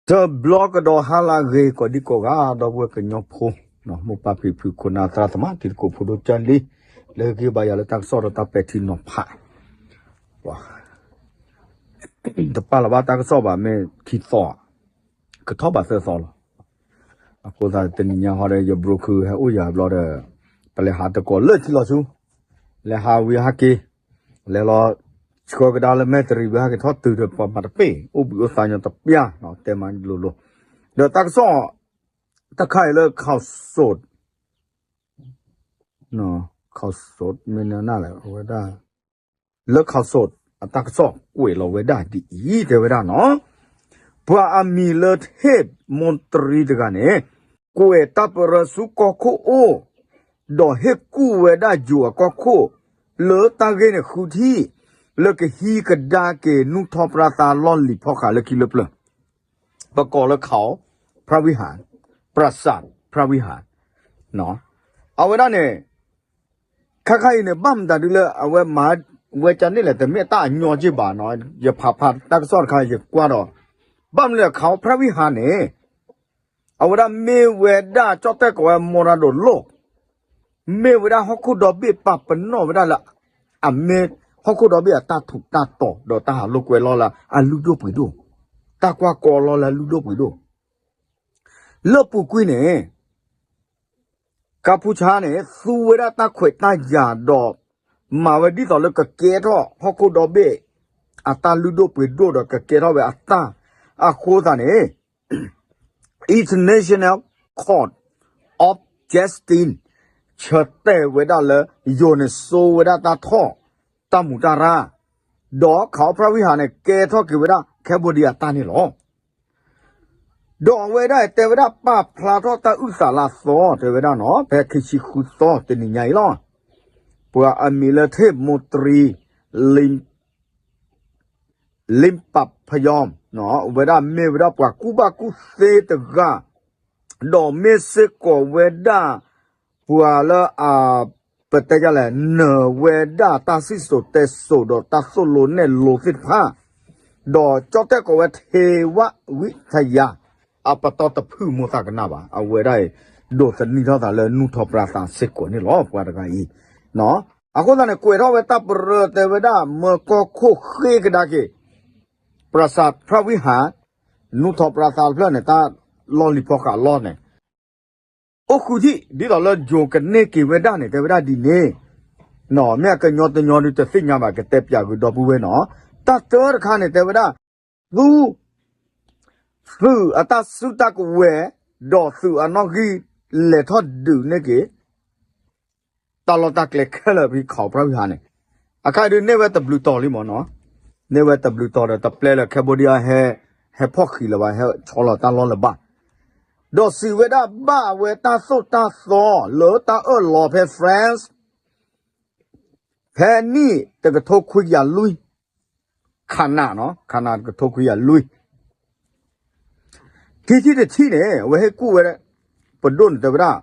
တဘျီကဒီးဟါလၢအဂ့ၤ ကိးဒံကိးဂၤ ဒီပုၢ်ဝဲၢ်ကညီဖိ မိၢ်ပၢ်ဖံဖု ခိၣ်နၢ်သရၣ်သမါ တံၤသကိးဖိဒိၣ်ကၢ်လံ လၢဂ့ၤဘၣ်ယၤလၢတၢ်ကစီၣ်ဒီးတၢ်ပဲာ်ထံနီၤဖး တပာ်လီၤဘၣ်တၢ်ကစီၣ်ဘၣ် မ့ၢ်ခံသီ ကထီၣ်ဘၣ်သၢသီလီၤ. အဃိသတးတနံၤညါဟီဒီး ယ broker ဟဲအိၣ်ယၤဘျီဒီး ပလဲၤဟးသကိးလၢထံလီၤဆူ လဲၤဟးဝံၤဟဲက့ၤ လဲၤလီၤဆှၢကဒါလၢမဲၣ်တရံးဝံၤဟဲက့ၤထီၣ်တုၤဒီးပှၤမၤတပ့ၢ် အိၣ်ဘှံးအိၣ်သါညီတပျၢ် တဲမးလိၤလိၤ ဒီးတၢ်ကစီၣ်တခါအံၤလၢ ခီၣ်စိး ခီၣ်စိး မ့ၢ်နနၢ်လဲၣ် အဝဲဒၣ် လၢခီၣ်စိးအတၢ်ကစီၣ်ကွဲးလီၤဝဲဒၣ်ဒ်အံၤ တဲဝဲဒၣ်နီၤ ပှၤအမံၤလၢ ထ့ၣ်မူတရံတဂၤန့ၣ် ကွဲးတၢ်ပရၢဆူကီၢ်ခိၣ်အိၣ် ဒီးဟ့ၣ်ကူၣ်ဝဲဒၣ်ယိၤအကီၢ်ခိၣ် လၢတၢ်ဂ့ၢ်န့ၣ်ဃုထံၣ် လၢကဟံးကဒါက့ၤနူၢ်ထီၣ်ပြါသးလီၢ်လံၤဖီဃးလၢခံလၢပျၢၤ ပကိးလၢခီၣ် ပြဝံဟၤ ပြစၢး ပြဝံဟၤ အဝဲဒၣ်န့ၣ် ခါခါအံၤန့ၣ် ဘၣ်မတၤဒ်လၢအဝဲမၤ ဝဲကန့ၣ်လဲၣ် တမ့ၢ်တၢ်အညီက့ၢ်ဘၣ်နီၤ ယဖးဖးတၢ်ကစီၣ်တခါ ယကွၢ်ဒီး ဘၣ်မနုၤလဲၣ် ခီၣ် ပြဝံဟၤန့ၣ် အဝဲဒၣ်မ့ၢ်ဝဲဒၣ် ကၠီၣ်တဲၣ်ကိးဝဲ မီရၤဒိၣ်လိၣ် မ့ၢ်ဝဲဒၣ်ဟီၣ်ခိၣ်ဒီဘ့ၣ်ပာ်ပနီၣ်ဝဲဒၣ်လၢ အမ့ၢ်ဟီၣ်ခိၣ်ဒီဘ့ၣ်အတၢ်ထူးတၢ်တီၤ ဒီးတၢ်ဟးလိာ်ကွဲလီၤလၢအလုၢ်ဒိၣ်ပှ့ၤဒိၣ်, တၢ်ကွၢ်ကီလီၤလၢအလုၢ်ဒိၣ်ပှ့ၤဒိၣ်, လၢပူၤကွံာ်န့ၣ် ကါပူၤဆါန့ၣ် သူဝဲဒၣ်တၢ်ခွဲးတၢ်ယာ်ဒီး မၤဝဲဒ်သိးလၢကကဲထီၣ်ဟီၣ်ခိၣ်ဒီဘ့ၣ် အတၢ်လုၢ်ဒိၣ်ပှ့ၤဒိၣ်ဒီးကကဲထီၣ်ဝဲအတၢ်, အဃိသတးန့ၣ် International Court of Justice ဆၢတဲာ်ဝဲဒၣ်လၢ ယိၤန့ၣ်စိဝဲဒၣ်တၢ်ထီၣ် တၢ်မူးတၢ်ရၢ်, ဒီးခီၣ် ပြဝံဟၤန့ၣ် ကဲထီၣ်က့ၤဝဲဒၣ် Cambodia တၢ်န့ၣ်လီၤ. ဒီးအဝဲဒၣ်တဲဝဲဒၣ်ပာ်ဖျါထီၣ်တၢ်အုၣ်သးလၢအသီ တဲဝဲဒၣ်နီၤ ဖဲခံဆံဃုသီတနံၤညါအံၤလီၤ. ပှၤအမံၤလၢ ထ့ၣ်မူတရံ လံ လံပာ်ဖယီ ဝဲဒၣ်မ့ၢ်ဝဲဒၣ်ပှၤကူၣ်ဘၣ်ကူၣ်သ့တဂၤ, ဒီးမ့ၢ်စ့ၢ်ကီးဝဲဒၣ် ပှၤလၢအ ပတဲဒ်လဲၣ် နၢၤဝဲဒၣ်တၢ်စံၣ်စိၤတဲစိၤဒီးတၢ်သိၣ်လိနဲၣ်လိသ့ၣ်တဖၣ်, ဒီးကၠီၣ်တဲၣ်ကိးဝဲ ထေးဝဝံထယၤ အပတီၢ်တဖုၣ်မိၢ်သးကနၣ်ဘၣ်, အဝဲဒၣ်အံၤ ဒိးသန့ၤထီၣ်သးလၢနူၢ်ထီၣ်ပြါသးစ့ၢ်ကီးန့ၣ်လီၤ ပှၤတဂၤအံၤ. အဃိသတးန့ၣ် ကွဲးထီၣ်ဝဲတၢ်ပရၢတဲဝဲဒၣ် မၢကီၢ်ခိၣ်ဃ့ကဒါက့ၤ ပြစၢး ပြဝံဟၤ နူၢ်ထီၣ်ပြါသးတဖျၢၣ်န့ၣ် တၢ်လီၢ်လံၤဖီဃးလီၢ်န့ၣ် အိၣ်ဃုထံၣ် ဒ်သိးလၢယိၤကန့ၢ်က့ၤဝဲဒၣ်န့ၣ် တဲဝဲဒၣ်ဒ်န့ၣ်, မ့ၢ်အကညီတညီဒုးတသ့ၣ်ညါဘၣ် ကတဲပၠးကွံာ်ဒီပုၢ်ဝဲၢ်နီၤ, တၢ်တၢတခါန့ၣ် တဲဝဲဒၣ် သု သုးအတၢ်စုတၢ်ကဝဲၤ ဒီးသုးအနီၣ်ဂံၢ် လဲၤထီၣ်ဒုးန့ၢ်က့ၤ တၢ်လီၢ်တၢ်ကျဲခဲလၢာ်ဖဲခီၣ် ပြဝံဟၤန့ၣ်, အခါဒုးန့ၢ်ဝဲတဘျုးတီၤလံမ့ၢ်နီၤ, န့ၢ်ဝဲတဘျုးတီၤဒီး တပျဲလၢ Cambodia ဟဲ ဟဲဖီၣ်ဃံးလၢၤဘၣ် ဟဲဆီလီၤတၢ်လီၢ်လၢၤဘၣ်, ဒီးစံးဝဲဒၣ်ဘၣ်ဝဲတၢ်သိၣ်တၢ်သီ လၢတၢ်အၢၣ်လီၤဖဲ France ဖဲနံၣ်တကထိခွံကယၤလွံၢ်, ခးနးနီၤ ခးနးတကထိခွံကယၤလွံၢ် ခံထံၣ်တထံၣ်န့ၣ် အဝဲဟ့ၣ်ကူၣ်ဝဲ ပဒိၣ်န့ၣ်တဲဝဲဒၣ်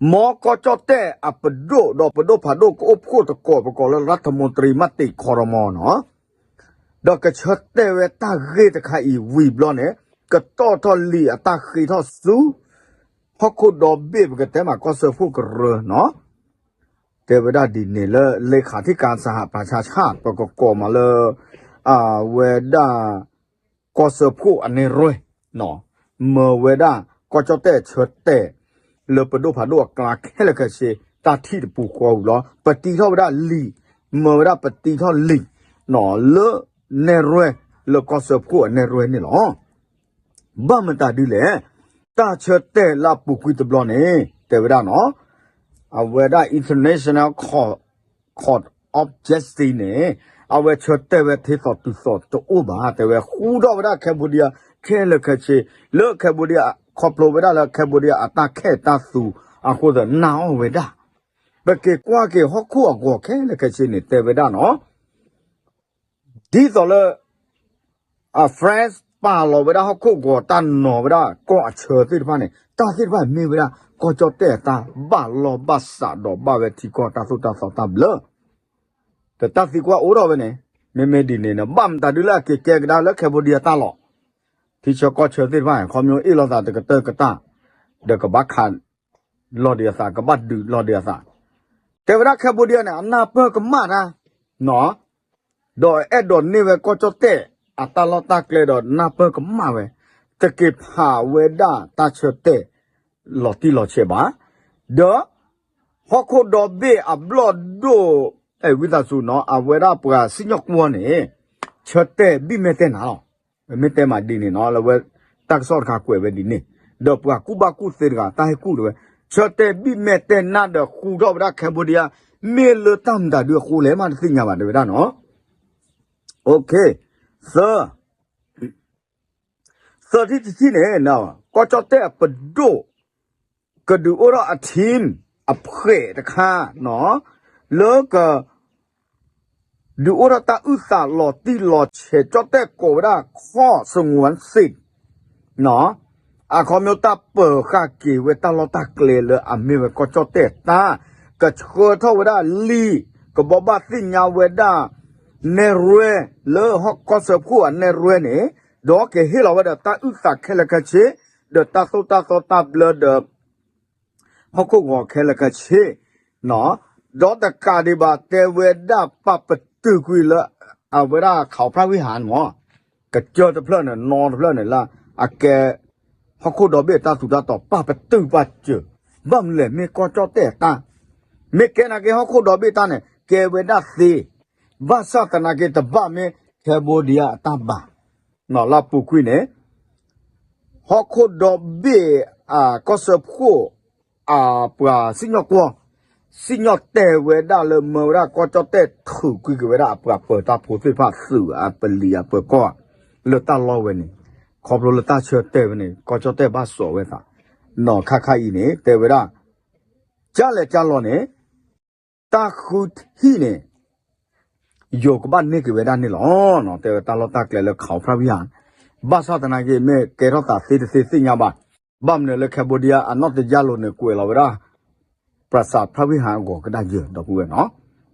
မ်ကီၢ်ကၠီၣ်တဲၣ်အပဒိၣ်ဒီးပဒိၣ်ဖးဒိၣ်ကအိၣ်ဖှိၣ်သကိး ပကိးလၢ ရၢထမူတရံ မးတံာ်ခီရမီနီၤ, ဒီးကဆၢတဲာ်ဝဲတၢ်ဂ့ၢ်တခါအံၤဝံၤဘျီန့ၣ် ကတီၢ်ထီၣ်လံာ်အတၢ်ဃ့ထီၣ်ဆူ ဟီၣ်ခိၣ်ဒီဘ့ၣ် ပကတဲမးကီၢ်စၢဖှိၣ်ကရၢနီၤ တဲဝဲဒၣ်ဒ်န့ၣ်လၢ လ့ခးထံကၤစဟးပၢဆါဆၣ် ပကကိးမးလၢ အဝဲဒၣ် ကီၢ်စၢဖှိၣ်အနဲၣ်ရွဲၣ်, မၢဝဲဒၣ် ကီၢ်ကၠီၣ်တဲၣ်ဆၢတဲာ် လၢပဒိၣ်ဖးဒိၣ်အကျါခဲလၢာ်ခဲဆ့ တၢ်ထံၣ်တပူၤဃီဝံၤလီၤ. ပတံထီၣ်ဝဲဒၣ်လံာ်, မၢဝဲဒၣ်ပတံထီၣ်လံာ် လၢနဲၣ်ရွဲၣ် လၢကီၢ်စၢဖှိၣ်အနဲၣ်ရွဲၣ်န့ၣ်လီၤ. ဘၣ်မတၤဒ်လဲၣ်, တၢ်ဆၢတဲာ်လၢအပူၤကွံာ်တဘျီန့ၣ် တဲဝဲဒၣ်နီၤ, အဝဲဒၣ် International Court of Justice န့ၣ် အဝဲဆၢတဲာ်ဝဲထံသီတုၤသီတအိၣ်ဘၣ် တဲဝဲ ဃူထီၣ်ဝဲဒၣ် Cambodia ခဲလၢာ်ခဲဆ့ လၢ Cambodia ခီဖျိဝဲဒၣ်လၢ Cambodia အတၢ်ခဲတၢ်သူ အဃိသတးနာ်အီၤဝဲဒၣ် ပက့ၤကွၢ်က့ၤဟီၣ်ခိၣ်အဂီၤခဲလၢာ်ခဲဆ့န့ၣ် တဲဝဲဒၣ်နီၤ ဒ်သိးလၢ အ France ပာ်လီၤဝဲဒၣ်ဟီၣ်ခိၣ်ဂီၤ တၢ်နီၤဝဲဒၣ်ကီၢ်အဆၢသ့ၣ်တဖၣ်န့ၣ် တၢ်သ့ၣ်တဖၣ်မ့ၢ်ဝဲဒၣ် ကီၢ်ကၠီၣ်တဲၣ်အတၢ်ဘၣ်လီၢ်ဘၣ်စးဒီးဘၣ်ဝဲထံကီၢ်တၢ်သိၣ်တၢ်သီတၢ်ဘျၢ ဒီးတၢ်သံကွၢ်အိၣ်ထီၣ်ဝဲန့ၣ် မ့မ့ၢ်ဒ်န့ၣ်န့ၣ် ဘၣ်မတၤဒ်လၢအက့ၤကဲကဒါလၢ Cambodia တၢ်လီၢ် ထံဆၢကီၢ်ဆၢသ့ၣ်တဖၣ် ခီဖျိအ့ၣ်လိာ်သးတကတၢၢ်ကတၢၢ် ဒီးကဘၣ်ခးလီၤဒံးအသး ကဘၣ်ဒုးလီၤဒံးအသး တဲဝဲဒၣ် Cambodia န့ၣ် အနၢ်ပၢၢ်ကမၣ်တၢ် ဒီးအဲၣ်ဒိးန့ၢ်ဝဲကီၢ်ကၠီၣ်တဲၣ်အတၢ်လီၢ်တၢ်ကျဲဒီးနၢ်ပၢၢ်ကမၣ်ဝဲ တက့ၤဖးဝဲဒၣ်တၢ်ဆၢတဲာ်လီၤတံၢ်လီၤဆဲးဘၣ် ဒီး ဟီၣ်ခိၣ်ဒီဘ့ၣ်အဘျီၣ်ဒိၣ် ဝံသးစူၤနီၤ အဝဲဒၣ်ပှၤစံၣ်ညီၣ်ကွီၢ်န့ၣ် ဆၢတဲာ်ဘံၣ်မဲာ်တဲၢ်နါလီၤ. မ့ၢ်တဲမးဒ်န့ၣ်နီၤ လၢဝဲတၢ်ကစီၣ်တခါကွဲးဝဲဒ်န့ၣ် ဒီးပှၤကူၣ်ဘၣ်ကူၣ်သ့တဂၤ တၢ်ဟ့ၣ်ကူၣ်တဝဲ ဆၢတဲာ်ဘံၣ်မဲာ်တဲၢ်နါဒီးဃူထီၣ်ဝဲဒၣ် Cambodia မ့ၢ်လၢတၢ်မတၤဒုအဃိလဲၣ်မးတသ့ၣ်ညါဘၣ် တဲဝဲဒၣ်နီၤ သၢ သၢထံၣ်တထံၣ်န့ၣ် ကီၢ်ကၠီၣ်တဲၣ်အပဒိၣ် ကဒုးအိၣ်ထီၣ်အ team အဖှဲးတခါ လၢက ဒုးအိၣ်ထီၣ်တၢ်အုၣ်သးလီၤတံၢ်လီၤဆဲး ကၠီၣ်တဲၣ်ကိးဝဲဒၣ် ခီၣ်စငူဝၣ်သ့ၣ် အခီပညီတၢ်ပၢၤဃာ်က့ၤဝဲတၢ်လီၢ်တၢ်ကျဲလၢအမ့ၢ်ဝဲကီၢ်ကၠီၣ်တဲၣ်တၢ် ကဆှၢထီၣ်ဝဲဒၣ်လံာ် ကဘိးဘၣ်သ့ၣ်ညါဝဲဒၣ် နဲၣ်ရွဲလၢဟီၣ်ကီၢ်စၢဖှိၣ်အနဲၣ်ရွဲန့ၣ် ဒီးကဟ့ၣ်လီၤဝဲဒီးတၢ်အုၣ်သးခဲလၢာ်ခဲဆ့ ဒီးတၢ်သိၣ်တၢ်သီတၢ်ဘျၢဒီး ဟီၣ်ခိၣ်ဂီၤခဲလၢာ်ခဲဆ့ ဒီးတကးဒံးဘၣ်တဲဝဲဒၣ်ပာ်ပတုာ်ကွံာ်လၢ အဝဲဒၣ်ခးအီဖျၣ်ဝံၣ်ဟးန့ၣ်မး ကစၢၢ်တဖျၢၣ်န့ၣ် နီတဖျၢၣ်န့ၣ်လၢ အကဲ ဟီၣ်ခိၣ်ဒီဘ့ၣ်တၢ်ထူးတၢ်တီၤပာ်ပတုာ်ပာ်စၢၤ ဘၣ်မနုၤလဲၣ် မ့ၢ်ကီၢ်ကၠီၣ်တဲၣ်အတၢ် မ့ၢ်ကဲနာ်က့ဟီၣ်ခိၣ်ဒီဘ့ၣ်တၢ်န့ၣ် ကဲဝဲဒၣ်သ့ ဘၣ်ဆၣ်သနာ်က့တဘၣ်မ့ၢ် Cambodia အတၢ်ဘၣ် လၢအပူၤကွံာ်န့ၣ် ဟီၣ်ခိၣ်ဒီဘ့ၣ် ကီၢ်စၢဖှိၣ် အပှၤစံၣ်ညီၣ်ကွီၢ် စံၣ်ညီၣ်တဲာ်ဝဲဒၣ်လၢမၢဝဲဒၣ်ကီၢ်ကၠီၣ်တဲၣ်ထုးကွံာ်က့ၤဝဲဒၣ်အပှၤပၢၤတၢ်ဖိသ့ၣ်တဖၣ်သုးအပလံၤအပၢၤကီၢ် လၢတၢ်လီၢ်ဝဲန့ၣ် ခီဖျိလၢတၢ်ဆၢတဲာ်ဝဲန့ၣ် ကီၢ်ကၠီၣ်တဲၣ်ဘၣ်စိာ်ဝဲသး နီၢ်ခါခါအံၤန့ၣ် တဲဝဲဒၣ် ကၢ်လဲၣ်ကၢ်လီၤန့ၣ် တၢ်ဃုထံၣ်န့ၣ် ယိၤကဘၣ်န့ၢ်က့ၤဝဲဒၣ်န့ၣ်လီၤ. တဲဝဲတၢ်လီၢ်တၢ်ကျဲလၢခးအီဖျၣ်ဝံၣ်ဟး ဘၣ်ဆၣ်သနာ်က့ မ့ၢ်ကဲထီၣ်သးသ့တသ့သ့ၣ်ညါဘၣ်. ဘၣ်မနုၤလၢ Cambodia အနီၢ်တယၢ်လိၤန့ၣ် ကွဲးလီၤဝဲဒၣ် ပြၤစးဖျၣ်ဝံၣ်ဟးအဂီၤကဒါယၢၤ ဒီပုၢ်ဝဲၢ်နီၤ.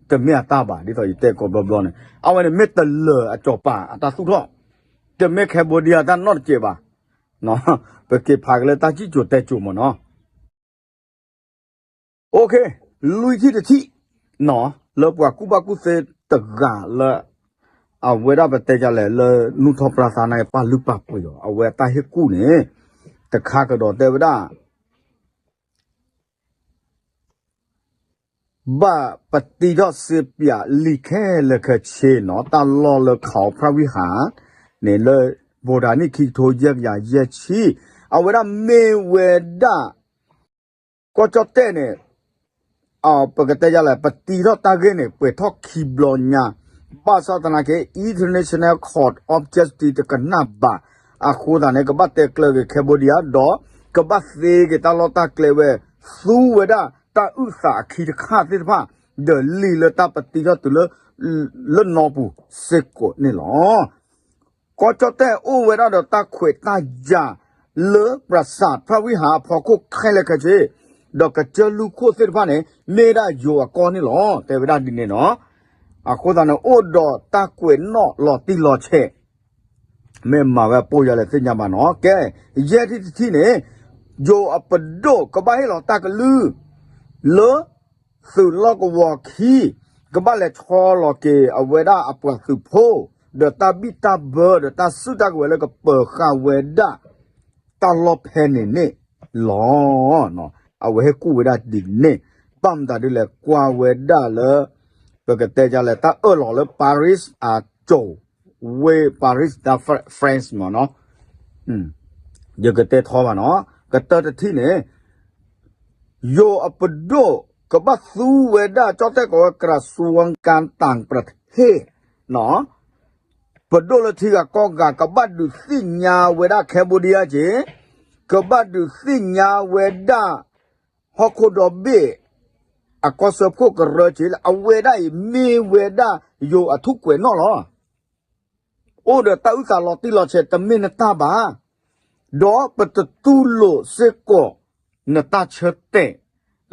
တမ့ၢ်အတၢ်ဘၣ် ဒ်သိးယတဲကိးဘျီဘျီန့ၣ် အဝဲန့ၣ်မ့ၢ်တလၢၤအစီၤပၤအတၢ်သူၣ်ထီၣ်, တမ့ၢ် Cambodia တၢ်နီတစဲးဘၣ်. ပက့ၤဖးက့ၤလၢတၢ်စံၣ်စိၤတဲစိၤမ့ၢ်နီၤ. အိၣ်ခ့, လွံၢ်ထံၣ်တထံၣ်နီၤ လၢပှၤကူၣ်ဘၣ်ကူၣ်သ့တဂၤလၢ အဝဲဒၣ်ပတဲဒ်လဲၣ် လၢနူၢ်ထီၣ်ပြါသးန့ၣ် ပာ်လုၢ်ပာ်ပှ့ၤအီၤ အဝဲအတၢ်ဟ့ၣ်ကူၣ်န့ၣ် တခါကဒီးတဲဝဲဒၣ် ဘၣ်ပတံထီၣ်စ့ပၠးလံာ်ခဲလၢာ်ခဲဆ့နီၤ တၢ်လီၢ်လၢခးအီဖျၣ်ဝံၣ်ဟးန့ၣ်လၢ ဘိးဒၤနံၣ် ခံကထိယဲၢ်ကယၤယဲၢ်ဆံ အဝဲဒၣ်မ့ၢ်ဝဲဒၣ် ကီၢ်ကၠီၣ်တဲၣ်န့ၣ် ပကတဲယၤလဲၣ် ပတံထီၣ်တၢ်ဂ့ၢ်န့ၣ် ပှဲၤထီၣ်ခံဘျီညါ ဘၣ်ဆၣ်သနာ်က့ International Court of Justice တကနၣ်ဘၣ် အဃိသတးန့ၣ် ကဘၣ်တဲကျၢၤက့ၤ Cambodia ဒီး ကဘၣ်သ့က့ၤတၢ်လီၢ်တၢ်ကျဲဝဲ သူဝဲဒၣ်တၢ်အုၣ်သးအခံတခါသ့ၣ်တဖၣ် ဒီးလံာ်လၢတၢ်ပတံထီၣ်တုၤလၢ လၢနီၢ်ပူၤစ့ၢ်ကီးန့ၣ်လီၤ. ကီၢ်ကၠီၣ်တဲၣ်အိၣ်ဝဲဒၣ်ဒီးတၢ်ခွဲးတၢ်ယာ်လၢ ပြၤစးဖျၣ်ဝံၣ်ဟးအဖီခိၣ်ခဲလၢာ်ခဲဆ့ ဒီးကစၢၢ်လူၢ်ခိၣ်သ့ၣ်တဖၣ်န့ၣ် မ့ၢ်ဒၣ်ယိၤအကီၢ်န့ၣ်လီၤ. တဲဝဲဒၣ်ဒ်န့ၣ်နီၤ. အဃိသတးန့ၣ် အိၣ်ဒီးတၢ်ကွဲးနီၣ်လီၤတံၢ်လီၤဆဲး မ့ၢ်မၤဝဲပိၢ်ယၤလဲၣ်သ့ၣ်ညါဘၣ်နီၤ. ကဲ, ယဲၢ်ထံၣ်တထံၣ်န့ၣ် ယိၤအပဒိၣ်ကဘၣ်ဟ့ၣ်လီၤတၢ်ကလုၢ် လၢ သုးလီၢ်ကဝီၤခံ ကဘၣ်လဲၤဆီလီၤက့ၤအဝဲဒၣ်အပှၤသုးဖိ ဒီးတၢ်ဘံၣ်တၢ်ဘၢ ဒီးတၢ်စုၣ်တၢ်ကဝဲၤလၢကပၢၤဃာ်ဝဲဒၣ် တၢ်လီၢ်ဖဲန့ၣ်န့ၣ်လီၤ. အဝဲဟ့ၣ်ကူၣ်ဝဲဒၣ်ဒ်န့ၣ် ဘၣ်မတၤဒ်လဲၣ် ကွၢ်ဝဲဒၣ်လၢ ပကတဲဒ်လဲၣ် တၢ်အၢၣ်လီၤလၢ Paris အစိၤ ဝ့ၢ် Paris တၢ် France မ့ၢ်နီၤ. ယကတဲထီဘၣ်နီၤ. ကတၢၢ်တထံၣ်န့ၣ် ယိၤအပဒိၣ် ကဘၣ်သူဝဲဒၣ် ကၠီၣ်တဲၣ်ကိးဝဲ กระทรวงการต่างประเทศ နီၤ ပဒိၣ်လၢထံဂၤကီၢ်ဂၤ ကဘၣ်ဒုးသ့ၣ်ညါဝဲဒၣ် Cambodia က့ၤ ကဘၣ်ဒုးသ့ၣ်ညါဝဲဒၣ် ဟီၣ်ခိၣ်ဒီဘ့ၣ် အကီၢ်စၢဖှိၣ်ကရၢက့ၤ လၢအဝဲဒၣ်အံၤ မ့ၢ်ဝဲဒၣ်ယိၤအထူၣ်ကွဲးနီၣ်လီၤ. အိၣ်ဒီးတၢ်အုၣ်သးလီၤတံၢ်လီၤဆဲး တမ့ၢ်နတၢ်ဘၣ်. ဒီးပတတူၢ်လိာ်စ့ၢ်ကီး နတၢ်ဆၢတဲာ်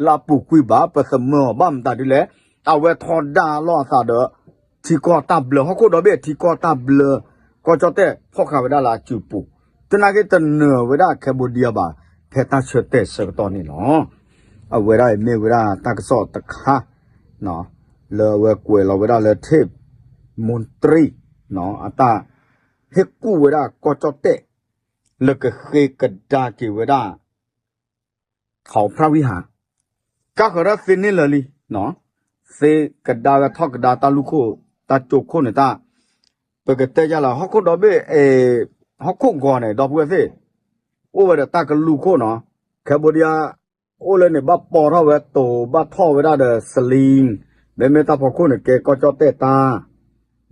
လၢအပူၤကွံာ်ဘၣ်. ပသမၢအီၤဘၣ်မတၤဒ်လဲၣ်. အဝဲထီဒါလိာ်အသးဒီး ထံကီၢ်တၢ်ဘျၢ ဟီၣ်ခိၣ်ဒီဘ့ၣ်ထံကီၢ်တၢ်ဘျၢ ကီၢ်ကၠီၣ်တဲၣ်ဖီၣ်ဃာ်ဝဲဒၣ်လၢအစုပူၤ သနာ်က့တနၢၤဝဲဒၣ် Cambodia ဘၣ် ဖဲတၢ်ဆၢတဲာ်ဆၢကတီၢ်န့ၣ်လီၤ. အဝဲဒၣ်အံၤမ့ၢ်ဝဲဒၣ်တၢ်ကစီၣ်တခါ လၢအဝဲကွဲးလီၤဝဲဒၣ်လၢ ထ့ၣ်မူတရံ အတၢ်ဟ့ၣ်ကူၣ်ဝဲဒၣ်ကီၢ်ကၠီၣ်တဲၣ် လၢကဃ့ကဒါက့ၤဝဲဒၣ် ခးအီဖရၣ်ဝံဟး ကါဃၢၤဒၣ်သ့န့ၢ်လၢာ်လံ, သ့ကဒါဝဲထီၣ်ကဒါတၢ်လူၢ်ခိၣ် တၢ်ကၠိခိၣ်န့ၣ်တၢ်, ပကတဲယါလၢဟီၣ်ခိၣ်ဒီဘ့ၣ် ဟီၣ်ခိၣ်ဂီၤန့ၣ် ဒီပုၢ်ဝဲၢ်သ့ၣ် အိၣ်ဝဲဒီးတၢ်ကလူၢ်ခိၣ်နီၤ, Cambodia အိၣ်လၢန့ၣ် ဘၣ်ပိာ်ထီၣ်ဝဲတိၤ ဘၣ်ထီၣ်ဝဲဒၣ်ဒီး စလံ, မ့မ့ၢ်တၢ်ဖီခိၣ်န့ၣ်ကဲကီၢ်ကၠီၣ်တဲၣ်တၢ်,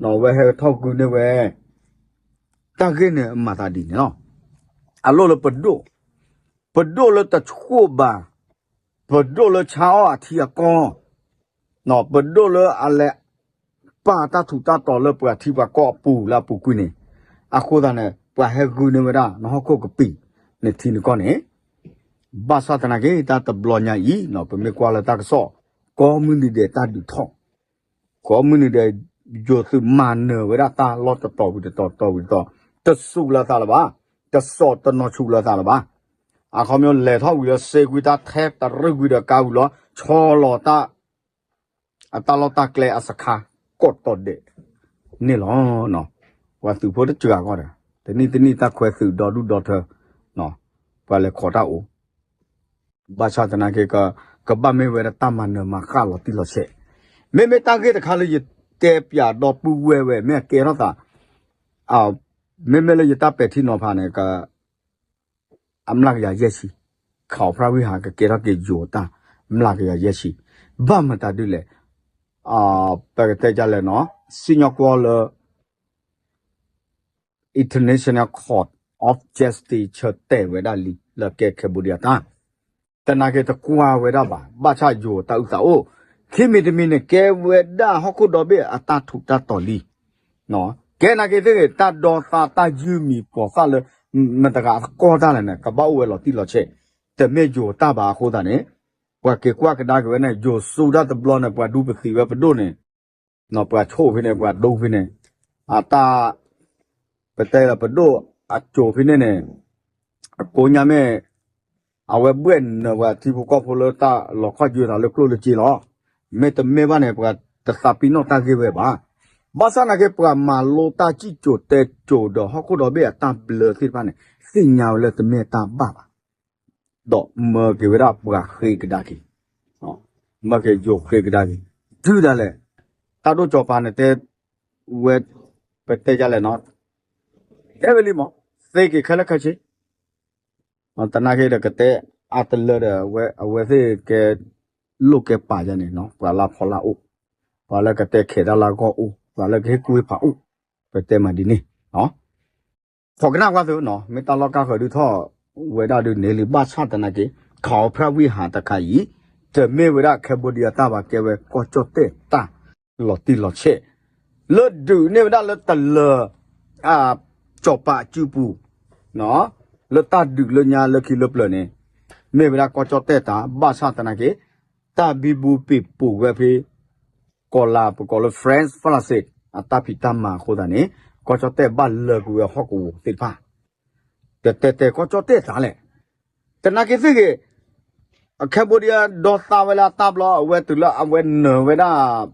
နီၤ ဝဲဟဲထီၣ်ဂုာ်န့ၢ်ဝဲ တၢ်ဂ့ၢ်န့ၣ်မၤသးဒ်န့ၣ်လီၤ. အလိၣ်လၢပဒိၣ်, ပဒိၣ်လၢတဆူၣ်ဘၣ်, ပဒိၣ်လၢဆါအီၣ်အထံအကီၢ်, ပဒိၣ်လၢအလဲၤပာ်တၢ်ထူးတၢ်တီၤလၢပှၤထံပှၤကီၢ်အပူၤလၢအပူၤကွံာ်န့ၣ်, အဃိသတးန့ၣ် ပှၤဟဲဂုာ်န့ၢ်ဝဲဒၣ် နဟီၣ်ခိၣ်ကပံာ် နထံနကီၢ်န့ၣ်, ဘၣ်ဆၣ်သနာ်က့ တၢ်တဘျီညါအံၤ ပမ့ၢ်ကွၢ်လၢတၢ်ကစီၣ် ကိးမုၢ်နံၤဒဲးတၢ်ဒုးထီၣ် ကိးမုၢ်နံၤဒဲး ယိၤသုးမၤနၢၤဝဲဒၣ်တၢ်လီၢ်တတီၤဝံၤတတီၤ တတီၤဝံၤတတီၤ, တစူးလၢသးလၢၤဘၣ်, တစိာ်တနီၢ်ဆူၣ်လၢသးလၢၤဘၣ်. အခီပညီလဲၤထီၣ်ဝံၤလၢစ့ကွံာ် တၢ်ထဲတရံၣ်ကွံာ်ဒီးကါဝံၤလီၤ ဆီလီၤတၢ် အတၢ်လီၢ်တၢ်ကျဲအစခါ ကိးတီၤဒဲးန့ၣ်လီၤ. ပှၤသုးဖိတစှၤဂီၢ်ဒီး တနံၣ်တနံၣ်တၢ်ခွဲးသုးဒီဒူၣ်ဒီထၢ ပှၤလဲၤခိးတၢ်အိၣ် ဘၣ်ဆၣ်သနာ်က့ ကဘၣ်မ့ၢ်ဝဲဒၣ်တၢ်မၤနၢၤမၤဃၣ်လီၤတံၢ်လီၤဆဲး, မ့မ့ၢ်တၢ်ဂ့ၢ်တခါလၢယတဲပၠးဒီပုၢ်ဝဲၢ်ဝဲ မ့ၢ်အကဲထီၣ်သး, မ့မ့ၢ်လၢယတၢ်ပဲာ်ထံနီၤဖးန့ၣ် အမျးကယၤယဲၢ်ဆံ, ခးအီဖရၣ်ဝံဟးကကဲထီၣ်က့ၤယိၤတၢ် မျးကယၤယဲၢ်ဆံ, ဘၣ်မတၤဒ်လဲၣ်, ပကတဲဒ်လဲၣ်နီၤ, စံၣ်ညီၣ်ကွီၢ်လၢ International Court of Justice ဆၢတဲာ်ဝဲဒၣ်လံ လၢကဲ Cambodia တၢ်, သနာ်က့တကွၢ်ဝဲဒၣ်ဘၣ်, ဘၣ်ဆၣ်ယိၤတၢ်အုၣ်သးအိၣ်, ခံမံၤတမံၤန့ၣ် ကဲဝဲဒၣ်ဟီၣ်ခိၣ်ဒီဘ့ၣ်အတၢ်ထူးတၢ်တီၤလံ, ကဲနာ်က့သ့ၣ်ဂ့ၤ တၢ်ဒီသးတၢ်ယုၢ်မံၤပိာ်သၣ်လၢ မတၤတဂၤအသကိးတၢ်လဲၣ်န့ၣ် ကဘၣ်အိၣ်ဝဲလီၤတံၢ်လီၤဆဲး, တမ့ၢ်ယိၤတၢ်ဘၣ်အဃိသတးန့ၣ်, ပှၤက့ၤကွၢ်ကဒါက့ၤဝဲန့ၣ် ယိၤစူၤတၢ်တဘျီန့ၣ် ပှၤဒူပသံးဝဲပဒိၣ်န့ၣ် ပှၤဆိၣ်ဖဲန့ၣ် ပှၤဒိဖဲန့ၣ်, အတၢ် ပတဲလၢပဒိၣ်အစိၤဖဲန့ၣ်န့ၣ်, အကိးညါမ့ၢ် အဝဲဘှဲၣ်နၢၤပှၤထံဖိကီၢ်ဖိလၢတၢ်လီၤခီၣ်ယွဲၢ်သးလၢကျိၣ်လၢစ့လီၤ. မ့တမ့ၢ်ဘၣ်န့ၣ် ပှၤတသးပ့ၤနီၣ်တၢ်ဂ့ၢ်ဝဲဘၣ်. ဘၣ်ဆၣ်နာ်က့ ပှၤမၤလိတၢ်စံၣ်စိၤတဲစိၤဒီးဟီၣ်ခိၣ်ဒီဘ့ၣ်အတၢ်ဘျၢသ့ၣ်တဖၣ်န့ၣ် သ့ၣ်ညါဝဲလၢတမ့ၢ်တၢ်ဘၣ်ဘၣ် ဒီးမၢက့ၤဝဲဒၣ်ပှၤဃ့ကဒါက့ၤ, မၢက့ၤယိၤဃ့ကဒါက့ၤ, တုၤဒၣ်လဲာ်, တၢ်ဒိၣ်စီၤပၤန့ၣ်တဲဝဲ, ပတဲယါလဲၣ်နီၤ, တဲဝဲလံမး, သ့က့ၤခဲလၢာ်ခဲဆ့, သနာ်က့ဒီးကတဲအါတလၢဒီး အဝဲသ့ၣ်ကဲ လိၣ်ကဲပာ်ယါန့ၣ်နီၤ, ပှၤလၢဖီလာ်အိၣ်, ပှၤလၢကတဲခဲးတၢ်လၢအဂီၢ်အိၣ်, ပှၤလၢကဟ့ၣ်ကူၣ်ဟ့ၣ်ဖးအိၣ်, ပတဲမးဒ်န့ၣ် ခိးကနၣ်ကွၢ်သုနီၤ, မ့ၢ်တၢ်လီၢ်ကါဃၢၤဒုးထီၣ်ဝဲဒၣ်ဒုးန့ၢ်လံ ဘၣ်ဆၣ်သနာ်က့ ခးအီဖရၣ်ဝံဟးတခါအံၤ, တမ့ၢ်ဝဲဒၣ် Cambodia တၢ်ဘၣ် ကဲဝဲကီၢ်ကၠီၣ်တဲၣ်တၢ်လီၤတံၢ်လီၤဆဲး, လၢဒုးန့ၢ်ဝဲဒၣ်လၢတလၢၤ စီၤပၤအစုပူၤ, လၢတၢ်ဒုးလၢညါလၢခံလၢပျၢၤန့ၣ်, မ့ၢ်ဝဲဒၣ်ကီၢ်ကၠီၣ်တဲၣ်တၢ် ဘၣ်ဆၣ်သနာ်က့ တၢ်ဘံဘူပံာ်ပူၤဝဲဖဲ ကီၢ်လၢပကိးလၢ France France အတၢ်ဖံးတၢ်မၤအဃိသတးန့ၣ်, ကီၢ်ကၠီၣ်တဲၣ်ဘၣ်လၢကွံာ်ဝဲဟီၣ်ကဝီၤသ့ၣ်တဖၣ်, တတဲတဲကီၢ်ကၠီၣ်တဲၣ်တၢ်လဲၣ်, သနာ်က့သ့ၣ်ဂ့ၤ, Cambodia ဒီသးဝဲလၢအတၢ်ဘျီ အဝဲတုၤလၢအဝဲနၢၤဝဲဒၣ်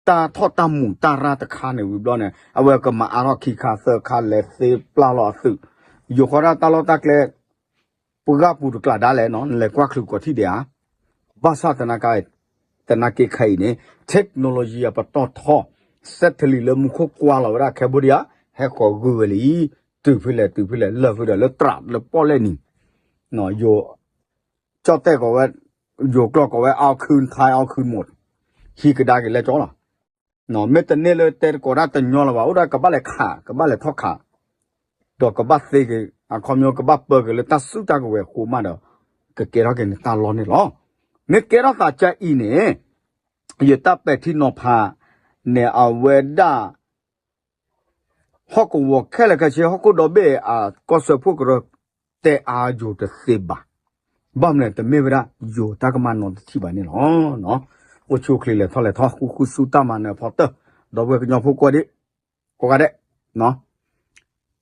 တၢ်ထီၣ်တၢ်မူးတၢ်ရၢ်တခါန့ၣ်ဝံၤဘျီန့ၣ် အဝဲကမၤအါထီၣ်ခံခါသၢခါလဲၤသ့ပျၢ်လီၤအသုး, ယိၤဃီဒၣ်တၢ်လီၢ်တၢ်ကျဲ ပှၤပူၤတကျးဒါလဲၣ်နီၤ နလဲၤကွၢ်ချုးကီးထံၣ်ဒံးဧါ, ဘၣ်ဆၣ်သနာ်က့ သနာ်က့ခဲအံၤန့ၣ် technology အပတီၢ်ထီ, satellite လၢမူခိၣ်ကွၢ်လီၤဝဲဒၣ် Cambodia ဟဲဃီၤဂုာ်ဝဲလံ, တုၤဖဲလဲၣ်တုၤဖဲလဲၣ် လၢာ်ဖဲဒီးလၢတြးလၢပီၣ်လဲၣ်နံၤ, ယိၤ ကၠီၣ်တဲၣ်ကိးဝဲ, ယိၤကျိာ်ကိးဝဲ เอาคืนไทย เอาคืนหมด, ဟံးကဒါက့ၤလဲကၠီလီၤ, မ့ၢ်တန့ၢ်လၢတဲတကိးဒၣ်တညီလၢၤဘၣ် အိၣ်ဒၣ်ကဘၣ်လဲၤခး ကဘၣ်လဲၤထီၣ်ခး, ဒီးကဘၣ်သ့က့ၤ အခီပညီကဘၣ်ပၢက့ၤလၢတၢ်စုတၢ်ကဝဲၤအဃိမးဒီး ကကဲထီၣ်က့ၤန့ၣ်တၢ်လီၢ်န့ၣ်လီၤ. မ့ၢ်ကဲထီၣ်သးကါအံၤန့ၣ် ယတၢ်ပဲာ်ထံနီၤဖးန့ၣ် အဝဲဒၣ် ဟီၣ်ကဝီၤခဲလၢာ်ခဲဆ့ ဟီၣ်ခိၣ်ဒီဘ့ၣ်အကီၢ်စၢဖှိၣ်ကရၢ တဲအါယိၤတသ့ဘၣ်. ဘၣ်မနုၤလဲၣ် တမ့ၢ်ဝဲဒၣ်ယိၤတၢ်ကမၣ်နီတထံၣ်ဘၣ်န့ၣ်လီၤ. အိၣ်ဆူၣ်အိၣ်ချ့လဲၤထီၣ်လဲၤထီ ဃူဃူဆူတၢ်မၤနၢၤအဖီတၢၢ်, ဒီပုၢ်ဝဲၢ်ကညီဖိကိးဂၤဒဲး, ကိးဂၤဒဲး,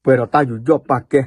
ပှဲၤဒီးတၢ်ယူးယီၣ်ပာ်ကဲ